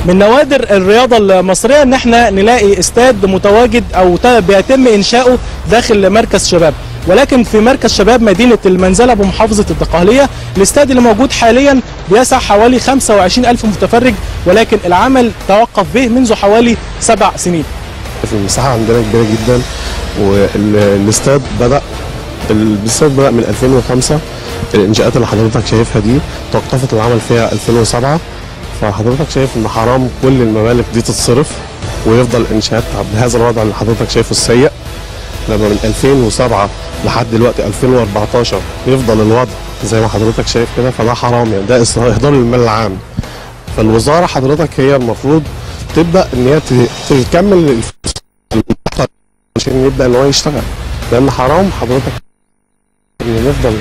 من نوادر الرياضة المصرية ان احنا نلاقي استاد متواجد او بيتم انشاؤه داخل مركز شباب، ولكن في مركز شباب مدينة المنزلة بمحافظة الدقهلية الاستاد اللي موجود حاليا بيسع حوالي 25 ألف متفرج، ولكن العمل توقف به منذ حوالي 7 سنين. المساحة عندنا كبيرة جدا، والاستاد بدأ من 2005. الإنشاءات اللي حضرتك شايفها دي توقفت العمل فيها 2007، فحضرتك شايف إن حرام كل المبالغ دي تتصرف ويفضل الإنشاءات بهذا الوضع اللي حضرتك شايفه السيء. لما من 2007 لحد دلوقتي 2014 يفضل الوضع زي ما حضرتك شايف كده، فده حرام، يعني ده إهدار للمال العام. فالوزارة حضرتك هي المفروض تبدأ إن هي تكمل عشان يبدأ إن هو يشتغل، لأن حرام حضرتك إن نفضل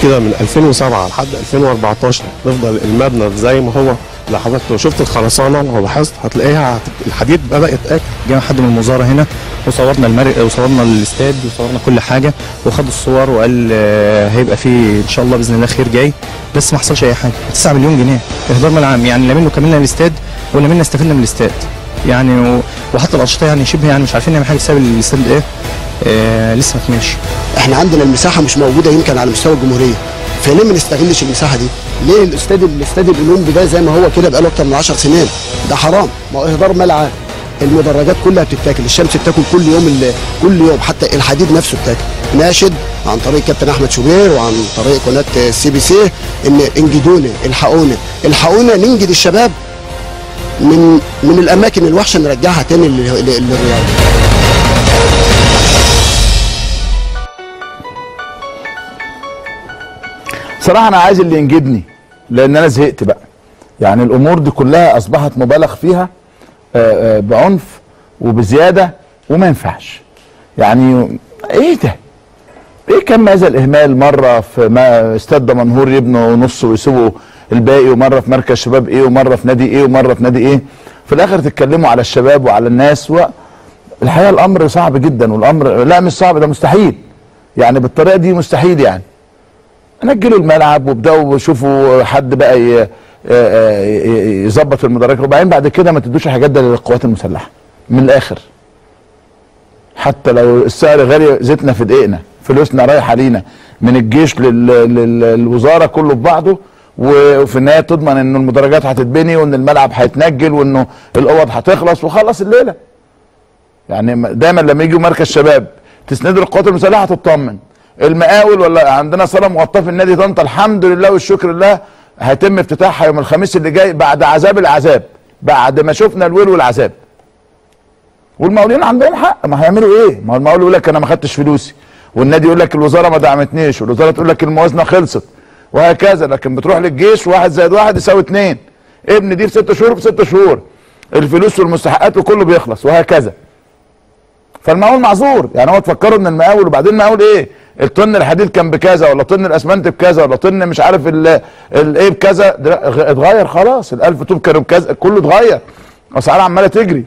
كده من 2007 لحد 2014 نفضل المبنى زي ما هو. لو حضرتك لو شفت الخرسانه لو لاحظت هتلاقيها الحديد بدا يتاكل. جانا حد من الوزارة هنا وصورنا وصورنا الاستاد وصورنا كل حاجة، وخد الصور وقال هيبقى فيه ان شاء الله باذن الله خير جاي، بس ما حصلش اي حاجة. 9 مليون جنيه اهدار مال عام، يعني لا منه كملنا الاستاد ولا منا استفدنا من الاستاد يعني، وحتى الانشطة يعني شبه يعني مش عارفين نعمل حاجة بسبب الاستاد ايه لسه ما كملش. احنا عندنا المساحة مش موجودة يمكن على مستوى الجمهورية، فليه ما نستغلش المساحة دي؟ ليه الاستاد الاولمبي ده زي ما هو كده بقاله اكتر من 10 سنين؟ ده حرام، ما هو اهدار مال عام. المدرجات كلها بتتاكل، الشمس بتاكل كل يوم، كل يوم حتى الحديد نفسه بتاكل. ناشد عن طريق كابتن احمد شوبير وعن طريق قناة CBC ان انجدونا، الحقونا، الحقونا ننجد الشباب من الاماكن الوحشة نرجعها تاني للرياضة. صراحة أنا عايز اللي ينجدني، لأن أنا زهقت بقى. يعني الأمور دي كلها أصبحت مبالغ فيها بعنف وبزيادة وما ينفعش. يعني إيه ده؟ إيه كم هذا الإهمال؟ مرة في ما استاد دمنهور يبنوا نص ويسيبوا الباقي، ومرة في مركز شباب إيه، ومرة في نادي إيه، ومرة في نادي إيه. في الآخر تتكلموا على الشباب وعلى الناس الحقيقة الأمر صعب جدا، والأمر لا مش صعب، ده مستحيل. يعني بالطريقة دي مستحيل. يعني نجلوا الملعب وابداوا شوفوا حد بقى يظبط المدرجات، وبعدين بعد كده ما تدوش الحاجات ده للقوات المسلحة من الاخر. حتى لو السعر غالي زيتنا في دقيقنا، فلوسنا رايحة لينا من الجيش للوزارة كله في بعضه، وفي النهاية تضمن ان المدرجات هتتبني وان الملعب هيتنجل وانه الاوض هتخلص وخلص الليلة. يعني دايما لما يجوا مركز شباب تسندوا القوات المسلحة تطمن. المقاول ولا عندنا صاله مغطاة في النادي طنطا الحمد لله والشكر لله هيتم افتتاحها يوم الخميس اللي جاي بعد عذاب العذاب، بعد ما شفنا الويل والعذاب. والمقاولين عندهم حق، ما هيعملوا ايه؟ ما هو المقاول يقول لك انا ما خدتش فلوسي، والنادي يقول لك الوزارة ما دعمتنيش، والوزارة تقول لك الموازنة خلصت، وهكذا. لكن بتروح للجيش 1 زائد 1 يساوي 2، ابن دي في 6 شهور، في 6 شهور الفلوس والمستحقات وكله بيخلص وهكذا. فالمقاول معذور، يعني هو تفكروا ان المقاول، وبعدين المقاول ايه؟ الطن الحديد كان بكذا، ولا طن الاسمنت بكذا، ولا طن مش عارف الايه بكذا، اتغير خلاص، ال1000 طوب كانوا بكذا، كله اتغير، اسعار عماله تجري.